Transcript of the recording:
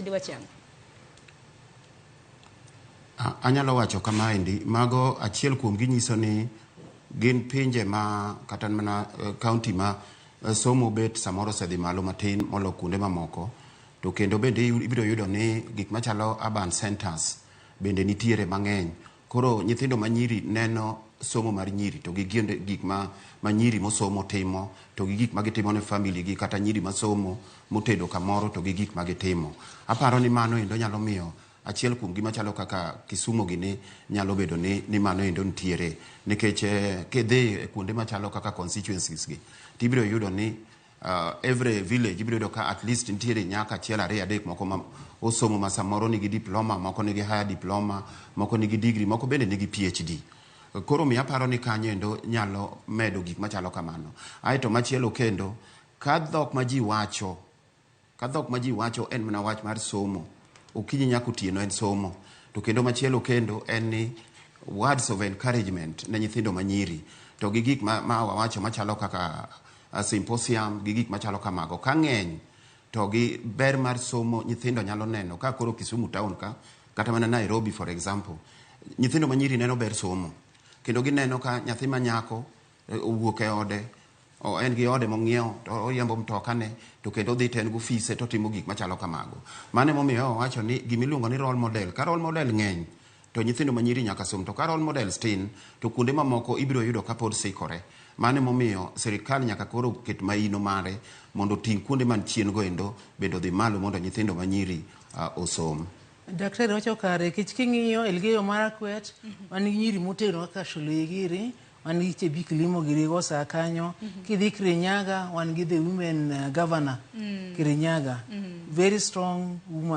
Wach diwach ang'o? Anyalo wacho kamaendi, mago achiel kuom gi nyiso ni gin pinje ma kata mana county ma somo bet samoro osedhi malo matin molo kuonde mamoko. To kendo bende ibiro yudo ni gik machalo urban centers bende nitiere mang'eny. Koro nyithindo manyiri neno somo mar nyiri to gi gik ma nyiri mosomo timo, to gi gik ma gitimo ne family gi, kata nyiri masomo motedo kamoro to gi gik ma gitimo. Aparo ni mano endo nyalo miyo achiel kuom gima chalo kaka Kisumu gini nyalo bedo ni mano endo nitiere, nikech kidhi e kuonde machalo kaka constituencies gi, tibiro yudo ni every village ibiro yudo ka at least nitiere nyaka achiel, ariyo, adek moko ma osomo, ma samoro nigi diploma, moko nigi higher diploma, moko nigi degree, moko bende nigi PhD. Koro miyo aparo ni kanyo endo nyalo medo gik machalo kamano. Aeto machielo kendo, ka dhok ma ji wacho en mana wach mar somo, okinyi nyaka otieno en somo. To kendo machielo kendo en ni words of encouragement ne nyithindo manyiri to gi gik ma wawacho machalo kaka symposium gi gik machalo kamago ka ng'eny, to gi ber mar somo, nyithindo nyalo neno ka koro Kisumu town ka, kata mana Nairobi for example, nyithindo manyiri neno ber somo, kendo gineno ka nyathi ma nyako owuok e ode, en gi ode mong'iewo, to oriembo mtokane, to kendo odhi to en gofise to otimo gik machalo kamago. Mano emomiyo owacho ni gimiluongo ni role model, ka role model ng'eny to nyithindo manyiri nyaka som, to ka role models tin to kuonde mamoko ibiro yudo ka pod sikore. Mano emomiyo sirikal nyaka koro ket maino mare mondo oting' kuonde man chien go endo bende odhi malo mondo nyithindo manyiri osom. Daktari wacho kare, nikech king'iyo Elgeyo Marakwet, wan gi nyiri motegno kaka Sholei giri, wan gi Chebik Limo giri go saa kanyo. Kidhi Kirinyaga, wan gi the women governor Kirinyaga, very strong woman.